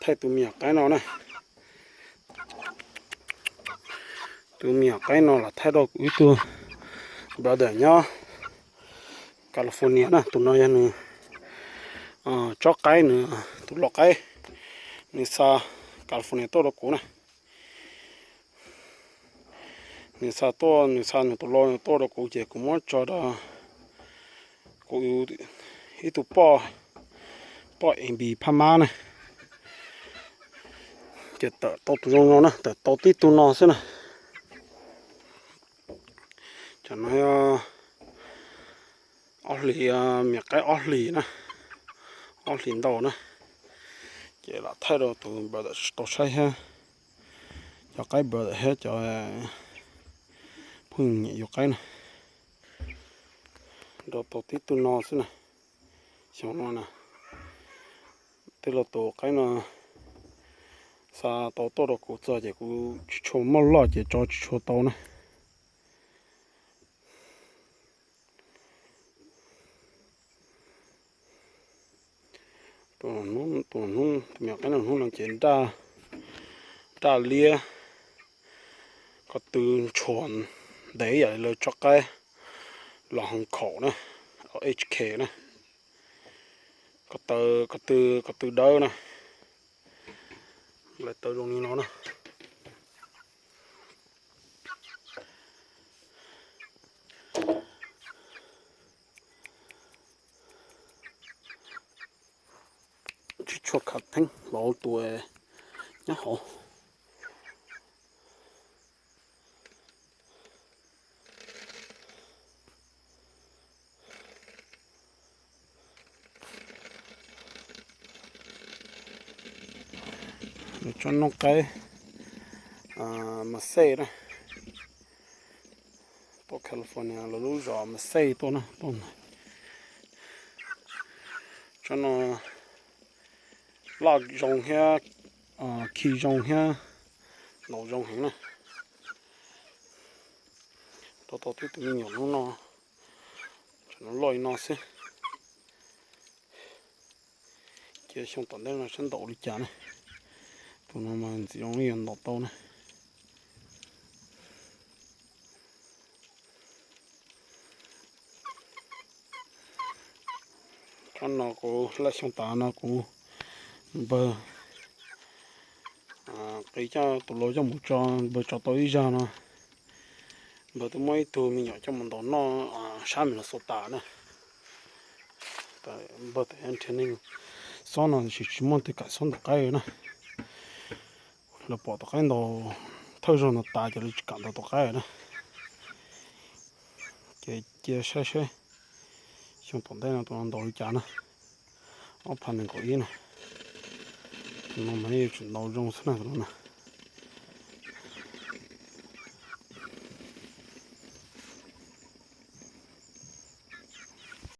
thaij tus me nyuam qaib no na. Tus me nyuam qaib no los thaij rau kuv ib tug brother nyob California na. Tus no yog nws tsob qaib, nws tus lau qaib, nws xa California tuaj rau kuv na. Nws xa tuaj, nws xa nws tus lau tuaj rau kuv ces kuv muab tso rau kuv ib tug poj, poj E B phab mab na. Ces tawm tau tus zoo no na, tawm tau tib tug no xwb na. Cov no yog ob hlis, me nyuam qaib ob hlis na, ob hlis ntau na. Ces lam thaij rau tus brother tau saib thiab, cov qaib brother thiab cov phooj ywg nyiam yuav qaib na. Rau tau tib tug no xwb na. Xyoo no na, tej laus tus qaib no xa tau tuaj rau kuv txog ces kuv tsis tshua muaj loj ces tso tsis tshua tau na. Tus hnub, tus hnub, tus me nyuam qaib no hnub no ces nraj liab, ko tw ntshua ntev yam li lawv tsob qaib los hoos khaum na, H K na. Ko taw, ko tw, ko tw dawb na, lawv taw zoo li no na. Tsis tshua khav theeb los tus nyob hauv. Tsob noob qaib Merced na, tuaj California lawv lub zos Merced tuaj na, tuaj na. Tsob no loj zoo thiab, khi zoo thiab, ntaus zoo heev na. Rau tau tib tug me nyuam hnub no, tsam no loj li no xwb. Ces xyoo tom ntej no saib ntaus li cas na. Tus no mas ntxim zoo li yuav ntaus tau na. Tsob no kuv laj xyoo tas no kuv npawg qis coj tus lau coj mus tso, npawg tso tau ib zag no, npawg twb muab ib tug me nyuam coj mus ntaus noj sab Minnesota na. Npawg tias nrhiav neeg xob no tiam sis tsis muaj tus kam xob ntaus qaib na. Lawv pom tus qaib ntaus thawj zaug no tas ces lawv tsis kam ntaus tus qaib na. Ces cia saib saib xyoo tom ntej no tus no ntaus li cas na. Ob phav nees nkaum ib na, tus no mas yeej tseem ntaus zoo xwb na tus no na.